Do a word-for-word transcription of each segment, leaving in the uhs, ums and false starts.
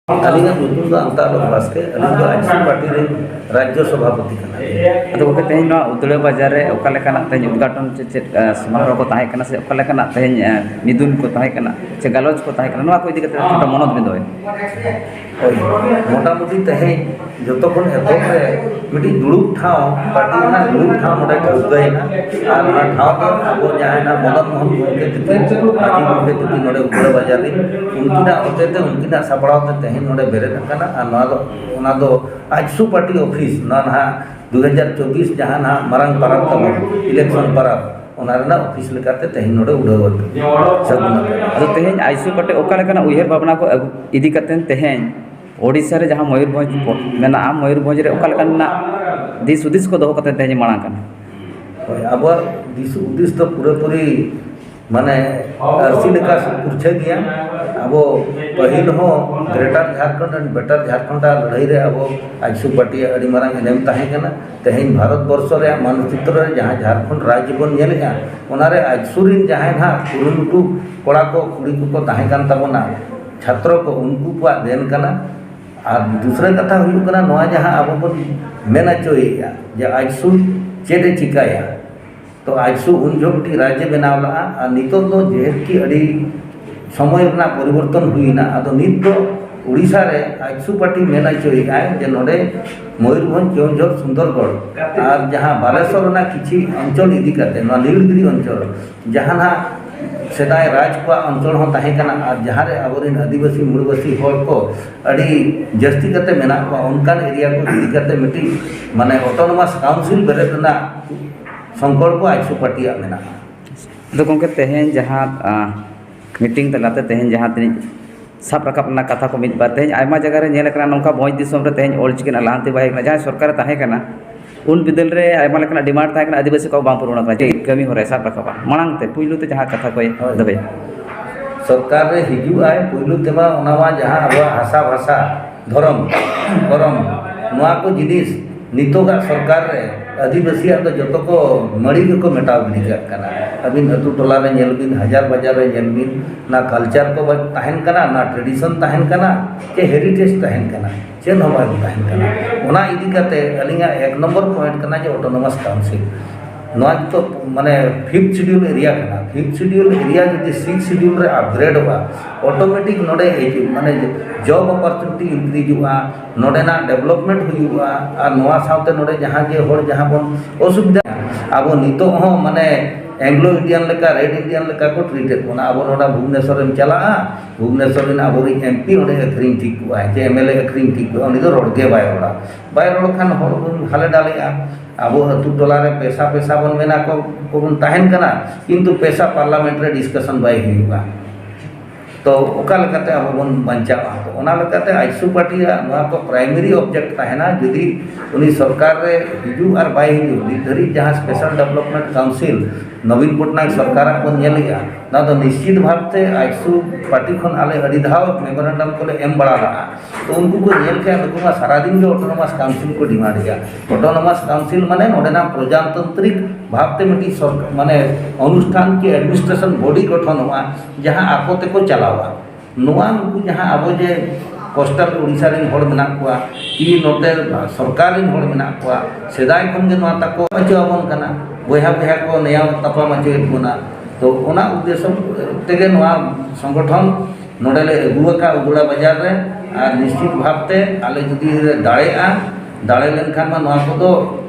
ᱟᱹᱞᱤᱧᱟᱜ ᱧᱩᱛᱩᱢ ᱫᱚ ᱟᱢᱛᱟ ᱟᱞᱚᱠ ᱵᱟᱥᱠᱮ, ᱟᱹᱞᱤᱧ ᱫᱚ ᱟᱡᱥᱩ ᱯᱟᱨᱴᱤ ᱨᱮᱱ ᱨᱟᱡᱽᱡᱚ ᱥᱚᱵᱷᱟᱯᱚᱛᱤ ᱠᱟᱱᱟᱞᱤᱧ᱾ ᱟᱫᱚ ᱜᱚᱢᱠᱮ, ᱛᱮᱦᱮᱧ ᱱᱚᱣᱟ ᱩᱫᱽᱲᱟ ᱵᱟᱡᱟᱨ ᱨᱮ ᱚᱠᱟ ᱞᱮᱠᱟᱱᱟᱜ ᱛᱮᱦᱮᱧ ᱩᱫᱽᱜᱷᱟᱴᱚᱱ ᱪᱮᱫ ᱪᱮᱫ, ᱟ, ᱥᱚᱢᱟᱨᱳᱦ ᱠᱚ ᱛᱟᱦᱮᱸ ᱠᱟᱱᱟ, ᱥᱮ ᱚᱠᱟ ᱞᱮᱠᱟᱱᱟᱜ ᱛᱮᱦᱮᱧ, ᱟ, ᱢᱤᱫᱩᱱ ᱠᱚ ᱛᱟᱦᱮᱸ ᱠᱟᱱᱟ, ᱥᱮ ᱜᱟᱞᱚᱪ ᱠᱚ ᱛᱟᱦᱮᱸ ᱠᱟᱱᱟ, ᱱᱚᱣᱟ ᱠᱚ ᱤᱫᱤ ᱠᱟᱛᱮ ᱠᱟᱹᱴᱤᱡ ᱢᱚᱱᱚᱛ ᱵᱤᱱ ᱫᱚᱦᱚᱭᱟ? ᱦᱳᱭ, ᱢᱚᱴᱟᱢᱩᱴᱤ ᱛᱮᱦᱮᱧ ᱡᱚᱛᱚ ᱠᱷᱚᱱ ᱮᱛᱚᱦᱚᱵ ᱨᱮ ᱢᱤᱫᱴᱤᱡ ᱫᱩᱲᱩᱵ ᱴᱷᱟᱶ, ᱯᱟᱨᱴᱤ ᱨᱮᱱᱟᱜ ᱫᱩᱲᱩᱵ ᱴᱷᱟᱶ ᱱᱚᱰᱮ ᱴᱷᱟᱹᱣᱠᱟᱹᱭᱮᱱᱟ᱾ ᱟᱨ ᱚᱱᱟ ᱴᱷᱟᱶ ᱫᱚ ᱟᱵᱚ ᱡᱟᱦᱟᱸᱭ ᱱᱟᱜ ᱢᱚᱫᱚᱱ ᱢᱳᱦᱚᱱ ᱜᱚᱢᱠᱮ ᱛᱤᱠᱤᱱ, ᱢᱟᱹᱡᱷᱤ ᱜᱚᱢᱠᱮ ᱛᱤᱠᱤᱱ ᱱᱚᱰᱮ ᱩᱫᱽᱲᱟ ᱵᱟᱡᱟᱨ ᱨᱮ, ᱩᱱᱠᱤᱱᱟᱜ ᱦᱚᱛᱮ ᱛᱮ, ᱩᱱᱠᱤᱱᱟᱜ ᱥᱟᱯᱲᱟᱣ ᱛᱮ ᱛᱮᱦᱮᱧ ᱱᱚᱰᱮ ᱵᱮᱨᱮᱫ ᱟᱠᱟᱱᱟ᱾ ᱟᱨ ᱱᱚᱣᱟ ᱫᱚ, ᱚᱱᱟ ᱫᱚ ᱟᱡᱥᱩ ᱯᱟᱨᱴᱤ ᱚᱯᱷᱤᱥ, ᱱᱚᱣᱟ ᱱᱟᱦᱟᱜ ᱫᱩ ᱦᱟᱡᱟᱨ ᱪᱚᱵᱵᱤᱥ ᱡᱟᱦᱟᱸ ᱱᱟᱦᱟᱜ ᱢᱟᱨᱟᱝ ᱯᱟᱨᱟᱵᱽ ᱛᱟᱵᱚᱱ, ᱤᱞᱮᱠᱥᱚᱱ ᱯᱟᱨᱟᱵᱽ, ᱚᱱᱟ ᱨᱮᱱᱟᱜ ᱚᱯᱷᱤᱥ ᱞᱮᱠᱟᱛᱮ ᱛᱮᱦᱮᱧ ᱱᱚᱰᱮ ᱩᱰᱷᱟᱹᱣ ᱟᱠᱟᱱᱟ᱾ ᱥᱟᱹᱜᱩᱱ ᱟᱠᱟᱱᱟ᱾ ᱟᱫᱚ ᱛᱮᱦᱮᱧ ᱟᱡᱥᱩ ᱯᱟᱨᱴᱤ ᱚᱠᱟ ᱞᱮᱠᱟᱱᱟᱜ ᱩᱭᱦᱟᱹᱨ ᱵᱷᱟᱵᱽᱱᱟ ᱠᱚ ᱟᱹᱜᱩ ᱤᱫᱤ ᱠᱟᱛᱮ ᱛᱮᱦᱮᱧ ᱳᱰᱤᱥᱟ ᱨᱮ ᱡᱟᱦᱟᱸ ᱢᱚᱭᱩᱨᱵᱷᱚᱸᱡᱽ ᱯᱚ-, ᱢᱮᱱᱟᱜᱼᱟ, ᱢᱚᱭᱩᱨᱵᱷᱚᱸᱡᱽ ᱨᱮ ᱚᱠᱟ ᱞᱮᱠᱟᱱᱟᱜ ᱫᱤᱥ ᱦᱩᱫᱤᱥ ᱠᱚ ᱫᱚᱦᱚ ᱠᱟᱛᱮ ᱛᱮᱦᱮᱧ ᱢᱟᱲᱟᱝ ᱠᱟᱱᱟ? ᱦᱳᱭ, ᱟᱵᱚᱣᱟᱜ ᱫᱤᱥ ᱦᱩᱫᱤᱥ ᱫᱚ ᱯᱩᱨᱟᱹᱯᱩᱨᱤ, ᱢᱟᱱᱮ, ᱟᱹᱨᱥᱤ ᱞᱮᱠᱟ ᱯᱩᱨᱪᱷᱟᱹ ᱜᱮᱭᱟ᱾ ᱟᱵᱚ ᱯᱟᱹᱦᱤᱞ ᱦᱚᱸ Greater Jharkhand and Better Jharkhand ᱟᱜ ᱞᱟᱹᱲᱦᱟᱹᱭ ᱨᱮ ᱟᱵᱚ ᱟᱡᱥᱩ ᱯᱟᱨᱴᱤᱭᱟᱜ ᱟᱹᱰᱤ ᱢᱟᱨᱟᱝ ᱮᱱᱮᱢ ᱛᱟᱦᱮᱸ ᱠᱟᱱᱟ᱾ ᱛᱮᱦᱮᱧ ᱵᱷᱟᱨᱚᱛ ᱵᱚᱨᱥᱚ ᱨᱮᱭᱟᱜ ᱢᱟᱱᱪᱤᱛᱨᱚ ᱨᱮ ᱡᱟᱦᱟᱸ ᱡᱷᱟᱲᱠᱷᱚᱸᱰ ᱨᱟᱡᱽ ᱵᱚᱱ ᱧᱮᱞᱮᱜᱼᱟ, ᱚᱱᱟᱨᱮ ᱟᱡᱥᱩ ᱨᱤᱱ ᱡᱟᱦᱟᱸᱭ ᱱᱟᱦᱟᱜ ᱠᱩᱨᱩᱢᱩᱴᱩ ᱠᱚᱲᱟ ᱠᱚ, ᱠᱩᱲᱤ ᱠᱚᱠᱚ ᱛᱟᱦᱮᱸ ᱠᱟᱱ ᱛᱟᱵᱚᱱᱟ, ᱪᱷᱟᱛᱨᱚ ᱠᱚ, ᱩᱱᱠᱩ ᱠᱚᱣᱟᱜ ᱫᱮᱱ ᱠᱟᱱᱟ᱾ ᱟᱨ ᱫᱩᱥᱨᱟᱹ ᱠᱟᱛᱷᱟ ᱦᱩᱭᱩᱜ ᱠᱟᱱᱟ, ᱱᱚᱣᱟ ᱡᱟᱦᱟᱸ ᱟᱵᱚ ᱵᱚᱱ ᱢᱮᱱ ᱦᱚᱪᱚᱭᱮᱫᱼᱟ ᱡᱮ ᱟᱡᱥᱩ ᱪᱮᱫ ᱮ ᱪᱤᱠᱟᱹᱭᱟ, ᱛᱚ ᱟᱡᱥᱩ ᱩᱱ ᱡᱚᱦᱚᱜ ᱢᱤᱫᱴᱤᱡ ᱨᱟᱡᱽ ᱮ ᱵᱮᱱᱟᱣ ᱞᱮᱫᱼᱟ᱾ ᱟᱨ ᱱᱤᱛᱚᱜ ᱫᱚ ᱡᱮᱦᱮᱛᱩ ᱠᱤ ᱟᱹᱰᱤ ᱥᱚᱢᱚᱭ ᱨᱮᱱᱟᱜ ᱯᱚᱨᱤᱵᱚᱨᱛᱚᱱ ᱦᱩᱭᱮᱱᱟ, ᱟᱫᱚ ᱱᱤᱛ ᱫᱚ ᱩᱲᱤᱥᱥᱟ ᱨᱮ ᱟᱡᱥᱩ ᱯᱟᱨᱴᱤ ᱢᱮᱱ ᱦᱚᱪᱚᱭᱮᱫᱼᱟᱭ ᱡᱮ ᱱᱚᱰᱮ ᱢᱚᱭᱩᱨᱵᱷᱚᱸᱡᱽ, ᱠᱮᱣᱚᱱᱡᱷᱚᱨ, ᱥᱩᱱᱫᱚᱨᱜᱚᱲ ᱟᱨ ᱡᱟᱦᱟᱸ ᱵᱟᱞᱮᱥᱚᱨ ᱨᱮᱱᱟᱜ ᱠᱤᱪᱷᱤ ᱚᱧᱪᱚᱞ ᱤᱫᱤ ᱠᱟᱛᱮ, ᱱᱚᱣᱟ ᱱᱤᱞᱜᱤᱨᱤ ᱚᱧᱪᱚᱞ, ᱡᱟᱦᱟᱸ ᱱᱟᱦᱟᱜ ᱥᱮᱫᱟᱭ ᱨᱟᱡᱽ ᱠᱚᱣᱟᱜ ᱚᱧᱪᱚᱞ ᱦᱚᱸ ᱛᱟᱦᱮᱸ ᱠᱟᱱᱟ ᱟᱨ ᱡᱟᱦᱟᱸ ᱨᱮ ᱟᱵᱚᱨᱮᱱ ᱟᱹᱫᱤᱵᱟᱹᱥᱤ ᱢᱩᱲᱵᱟᱹᱥᱤ ᱦᱚᱲ ᱠᱚ ᱟᱹᱰᱤ ᱡᱟᱹᱥᱛᱤ ᱠᱟᱛᱮ ᱢᱮᱱᱟᱜ ᱠᱚᱣᱟ, ᱚᱱᱠᱟᱱ ᱮᱨᱤᱭᱟ ᱠᱚ ᱤᱫᱤ ᱠᱟᱛᱮ ᱢᱤᱫᱴᱤᱡ, ᱢᱟᱱᱮ, ᱚᱴᱳᱱᱚᱢᱟᱥ ᱠᱟᱣᱩᱱᱥᱤᱞ ᱵᱮᱨᱮᱫ ᱨᱮᱱᱟᱜ ᱥᱚᱝᱠᱚᱞᱯᱚ ᱟᱡᱥᱩ ᱯᱟᱨᱴᱤᱭᱟᱜ ᱢᱮᱱᱟᱜᱼᱟ᱾ ᱟᱫᱚ ᱜᱚᱢᱠᱮ, ᱛᱮᱦᱮᱧ ᱡᱟᱦᱟᱸ, ᱟ, ᱢᱤᱴᱤᱝ ᱛᱟᱞᱟᱛᱮ ᱛᱮᱦᱮᱧ ᱡᱟᱦᱟᱸ ᱛᱤᱱᱟᱹᱜ ᱥᱟᱵ ᱨᱟᱠᱟᱵ ᱨᱮᱱᱟᱜ ᱠᱟᱛᱷᱟ ᱠᱚ ᱢᱤᱫ ᱵᱟᱨ, ᱛᱮᱦᱮᱧ ᱟᱭᱢᱟ ᱡᱟᱭᱜᱟ ᱨᱮ ᱧᱮᱞ ᱟᱠᱟᱱᱟ ᱱᱚᱝᱠᱟ ᱵᱷᱚᱸᱡᱽ ᱫᱤᱥᱚᱢ ᱨᱮ ᱛᱮᱦᱮᱧ ᱚᱞ ᱪᱤᱠᱤ ᱨᱮᱱᱟᱜ ᱞᱟᱦᱟᱱᱛᱤ ᱵᱟᱭ ᱦᱩᱭ ᱠᱟᱱᱟ᱾ ᱡᱟᱦᱟᱸᱭ ᱥᱚᱨᱠᱟᱨ ᱮ ᱛᱟᱦᱮᱸ ᱠᱟᱱᱟ, ᱩᱱ ᱵᱤᱫᱟᱹᱞ ᱨᱮ ᱟᱭᱢᱟ ᱞᱮᱠᱟᱱᱟᱜ ᱰᱤᱢᱟᱱᱰ ᱛᱟᱦᱮᱸ ᱠᱟᱱᱟ, ᱟᱹᱫᱤᱵᱟᱹᱥᱤ ᱠᱚᱣᱟᱜ ᱵᱟᱝ ᱯᱩᱨᱚᱱ ᱟᱠᱟᱱᱟ᱾ ᱪᱮᱫ ᱠᱟᱹᱢᱤ ᱦᱚᱨᱟ ᱥᱟᱵ ᱨᱟᱠᱟᱵᱟ? ᱢᱟᱲᱟᱝ ᱛᱮ ᱯᱩᱭᱞᱩ ᱛᱮ ᱡᱟᱦᱟᱸ ᱠᱟᱛᱷᱟ ᱠᱚᱭ ᱦᱳᱭ᱾ ᱫᱚᱦᱚᱭᱟ᱾ ᱥᱚᱨᱠᱟᱨ ᱨᱮ ᱦᱤᱡᱩᱜ ᱟᱭ, ᱯᱩᱭᱞᱩ ᱛᱮᱢᱟ ᱚᱱᱟ ᱢᱟ ᱡᱟᱦᱟᱸ ᱟᱵᱚᱣᱟᱜ ᱦᱟᱥᱟ ᱵᱷᱟᱥᱟ, ᱫᱷᱚᱨᱚᱢ, ᱠᱚᱨᱚᱢ, ᱱᱚᱣᱟ ᱠᱚ ᱡᱤᱱᱤᱥ ᱱᱤᱛᱚᱜᱟᱜ ᱥᱚᱨᱠᱟᱨ ᱨᱮ ᱟᱹᱫᱤᱵᱟᱹᱥᱤᱭᱟᱜ ᱫᱚ ᱡᱚᱛᱚ ᱠᱚ ᱢᱟᱹᱲᱤ ᱜᱮᱠᱚ ᱢᱮᱴᱟᱣ ᱜᱤᱰᱤ ᱠᱟᱜ ᱠᱟᱱᱟ᱾ ᱟᱹᱵᱤᱱ ᱟᱹᱛᱩ ᱴᱚᱞᱟ ᱨᱮ ᱧᱮᱞ ᱵᱤᱱ, ᱦᱟᱡᱟᱨ ᱵᱟᱡᱟᱨ ᱨᱮ ᱧᱮᱞ ᱵᱤᱱ, ᱱᱟ ᱠᱟᱞᱪᱟᱨ ᱠᱚ ᱵᱟ-, ᱛᱟᱦᱮᱱ ᱠᱟᱱᱟ, ᱱᱟ ᱴᱨᱮᱰᱤᱥᱚᱱ ᱛᱟᱦᱮᱱ ᱠᱟᱱᱟ, ᱪᱮ ᱦᱮᱨᱤᱴᱮᱡᱽ ᱛᱟᱦᱮᱱ ᱠᱟᱱᱟ, ᱪᱮᱫ ᱦᱚᱸ ᱵᱟᱝ ᱛᱟᱦᱮᱱ ᱠᱟᱱᱟ᱾ ᱚᱱᱟ ᱤᱫᱤ ᱠᱟᱛᱮ ᱟᱹᱞᱤᱧᱟᱜ ᱮᱠ ᱱᱚᱢᱵᱚᱨ ᱯᱚᱭᱮᱱᱴ ᱠᱟᱱᱟ ᱡᱮ ᱚᱴᱳᱱᱚᱢᱟᱥ ᱠᱟᱣᱩᱱᱥᱤᱞ᱾ ᱱᱚᱣᱟ ᱱᱤᱛᱚᱜ ᱢᱟᱱᱮ ᱯᱷᱤᱯᱛᱷ ᱥᱤᱰᱤᱭᱩᱞ ᱮᱨᱤᱭᱟ ᱠᱟᱱᱟ᱾ ᱯᱷᱤᱯᱛᱷ ᱥᱤᱰᱤᱭᱩᱞ ᱮᱨᱤᱭᱟ ᱡᱩᱫᱤ ᱥᱤᱠᱥ ᱥᱤᱰᱤᱭᱩᱞ ᱨᱮ ᱟᱯᱜᱨᱮᱰᱚᱜᱼᱟ, ᱚᱴᱳᱢᱮᱴᱤᱠ ᱱᱚᱰᱮ ᱦᱤᱡᱩᱜ, ᱢᱟᱱᱮ ᱡᱚᱵ ᱚᱯᱚᱨᱪᱩᱱᱤᱴᱤ ᱤᱱᱠᱨᱤᱡᱚᱜᱼᱟ, ᱱᱚᱰᱮᱱᱟᱜ ᱰᱮᱵᱷᱞᱚᱯᱢᱮᱱᱴ ᱦᱩᱭᱩᱜᱼᱟ᱾ ᱟᱨ ᱱᱚᱣᱟ ᱥᱟᱶᱛᱮ ᱱᱚᱰᱮ ᱡᱟᱦᱟᱸ ᱡᱮ ᱦᱚᱲ ᱡᱟᱦᱟᱸ ᱵᱚᱱ ᱚᱥᱩᱵᱤᱫᱷᱟ, ᱟᱵᱚ ᱱᱤᱛᱚᱜ ᱦᱚᱸ ᱢᱟᱱᱮ ᱮᱝᱜᱞᱳ ᱤᱱᱰᱤᱭᱟᱱ ᱞᱮᱠᱟ, ᱨᱮᱰ ᱤᱱᱰᱤᱭᱟᱱ ᱞᱮᱠᱟ ᱠᱚ ᱴᱨᱤᱴ ᱮᱫ ᱵᱚᱱᱟ᱾ ᱟᱵᱚ ᱱᱚᱰᱮ ᱵᱷᱩᱵᱽᱱᱮᱥᱚᱨ ᱮᱢ ᱪᱟᱞᱟᱜᱼᱟ, ᱵᱷᱩᱵᱽᱱᱮᱥᱚᱨ ᱨᱮᱱ ᱟᱵᱚᱨᱤᱡ ᱮᱢ ᱯᱤ ᱚᱸᱰᱮ ᱟᱹᱠᱷᱨᱤᱧ ᱴᱷᱤᱠ ᱠᱚᱜᱼᱟᱭ, ᱪᱮ ᱮᱢ ᱮᱞ ᱮ ᱟᱹᱠᱷᱨᱤᱧ ᱴᱷᱤᱠ ᱠᱚᱜᱼᱟ, ᱩᱱᱤ ᱫᱚ ᱨᱚᱲ ᱜᱮ ᱵᱟᱭ ᱨᱚᱲᱟ᱾ ᱵᱟᱭ ᱨᱚᱲ ᱠᱷᱟᱱ ᱦᱚᱲ ᱵᱚᱱ ᱦᱟᱞᱮ ᱰᱟᱞᱮᱜᱼᱟ᱾ ᱟᱵᱚ ᱟᱹᱛᱩ ᱴᱚᱞᱟ ᱨᱮ ᱯᱮᱥᱟ ᱯᱮᱥᱟ ᱵᱚᱱ ᱢᱮᱱᱟ ᱠᱚ, ᱠᱚᱵᱚᱱ ᱛᱟᱦᱮᱱ ᱠᱟᱱᱟ, ᱠᱤᱱᱛᱩ ᱯᱮᱥᱟ ᱯᱟᱨᱞᱟᱢᱮᱱᱴ ᱨᱮ ᱰᱤᱥᱠᱟᱥᱚᱱ ᱵᱟᱭ ᱦᱩᱭᱩᱜᱼᱟ᱾ ᱛᱚ ᱚᱠᱟ ᱞᱮᱠᱟᱛᱮ ᱟᱵᱚ ᱵᱚᱱ ᱵᱟᱧᱪᱟᱜᱼᱟ? ᱛᱚ ᱚᱱᱟ ᱞᱮᱠᱟᱛᱮ ᱟᱡᱥᱩ ᱯᱟᱨᱴᱤᱭᱟᱜ ᱱᱚᱣᱟ ᱠᱚ ᱯᱨᱟᱭᱢᱟᱨᱤ ᱚᱵᱡᱮᱠᱴ ᱛᱟᱦᱮᱱᱟ᱾ ᱡᱩᱫᱤ ᱩᱱᱤ ᱥᱚᱨᱠᱟᱨ ᱨᱮ ᱦᱤᱡᱩᱜ ᱟᱨ ᱵᱟᱭ ᱦᱤᱡᱩᱜ, ᱱᱤᱛ ᱫᱷᱟᱹᱨᱤᱡ ᱡᱟᱦᱟᱸ ᱥᱯᱮᱥᱟᱞ ᱰᱮᱵᱷᱞᱚᱯᱢᱮᱱᱴ ᱠᱟᱣᱩᱱᱥᱤᱞ ᱱᱚᱵᱤᱱ ᱯᱚᱴᱱᱟᱭᱮᱠ ᱥᱚᱨᱠᱟᱨᱟᱜ ᱵᱚᱱ ᱧᱮᱞᱮᱜᱼᱟ, ᱱᱚᱣᱟ ᱫᱚ ᱱᱤᱥᱪᱤᱛ ᱵᱷᱟᱵᱽᱛᱮ ᱟᱡᱥᱩ ᱯᱟᱨᱴᱤ ᱠᱷᱚᱱ ᱟᱞᱮ ᱟᱹᱰᱤ ᱫᱷᱟᱣ ᱢᱮᱢᱳᱨᱮᱱᱰᱟᱢ ᱠᱚᱞᱮ ᱮᱢ ᱵᱟᱲᱟ ᱞᱟᱜᱼᱟ᱾ ᱛᱚ ᱩᱱᱠᱩ ᱠᱚ ᱧᱮᱞ ᱠᱮᱜᱼᱟ, ᱱᱩᱠᱩ ᱢᱟ ᱥᱟᱨᱟᱫᱤᱱ ᱜᱮ ᱚᱴᱳᱱᱚᱢᱟᱥ ᱠᱟᱣᱩᱱᱥᱤᱞ ᱠᱚ ᱰᱤᱢᱟᱱᱰ ᱮᱜᱼᱟ᱾ ᱚᱴᱳᱱᱚᱢᱟᱥ ᱠᱟᱣᱩᱱᱥᱤᱞ ᱢᱟᱱᱮ ᱱᱚᱰᱮᱱᱟᱜ ᱯᱨᱚᱡᱟᱛᱚᱱᱛᱨᱤᱠ ᱵᱷᱟᱵᱽᱛᱮ ᱢᱤᱫᱴᱤᱡ ᱥᱚᱨᱠ-, ᱢᱟᱱᱮ ᱚᱱᱩᱥᱴᱷᱟᱱ ᱠᱤ ᱮᱰᱢᱤᱱᱤᱥᱴᱨᱮᱥᱚᱱ ᱵᱚᱰᱤ ᱜᱚᱴᱷᱚᱱᱚᱜᱼᱟ, ᱡᱟᱦᱟᱸ ᱟᱠᱚ ᱛᱮᱠᱚ ᱪᱟᱞᱟᱣᱟ᱾ ᱱᱚᱣᱟ ᱱᱩᱠᱩ ᱡᱟᱦᱟᱸ ᱟᱵᱚ ᱡᱮ ᱠᱳᱥᱴᱟᱞ ᱳᱰᱤᱥᱟ ᱨᱮᱱ ᱦᱚᱲ ᱢᱮᱱᱟᱜ ᱠᱚᱣᱟ, ᱠᱤ ᱱᱚᱛᱮ ᱥᱚᱨᱠᱟᱨ ᱨᱮᱱ ᱦᱚᱲ ᱢᱮᱱᱟᱜ ᱠᱚᱣᱟ, ᱥᱮᱫᱟᱭ ᱠᱷᱚᱱ ᱜᱮ ᱱᱚᱣᱟ ᱛᱟᱠᱚ ᱦᱚᱪᱚ ᱟᱵᱚᱱ ᱠᱟᱱᱟ, ᱵᱚᱭᱦᱟ ᱵᱚᱭᱦᱟ ᱠᱚ ᱱᱮᱭᱟᱣ ᱛᱟᱯᱟᱢ ᱦᱚᱪᱚᱭᱮᱫ ᱵᱚᱱᱟ᱾ ᱛᱚ ᱚᱱᱟ ᱩᱫᱽᱫᱮᱥᱚ ᱛᱮᱜᱮ ᱱᱚᱣᱟ ᱥᱚᱝᱜᱚᱴᱷᱚᱱ ᱱᱚᱰᱮ ᱞᱮ ᱟᱹᱜᱩ ᱟᱠᱟᱫ ᱩᱫᱽᱲᱟ ᱵᱟᱡᱟᱨ ᱨᱮ᱾ ᱟᱨ ᱱᱤᱥᱪᱤᱛ ᱵᱷᱟᱵᱽᱛᱮ ᱟᱞᱮ ᱡᱩᱫᱤ ᱞᱮ ᱫᱟᱲᱮᱭᱟᱜᱼᱟ, ᱫᱟᱲᱮ ᱞᱮᱱᱠᱷᱟᱱ ᱢᱟ ᱱᱚᱣᱟ ᱠᱚᱫᱚ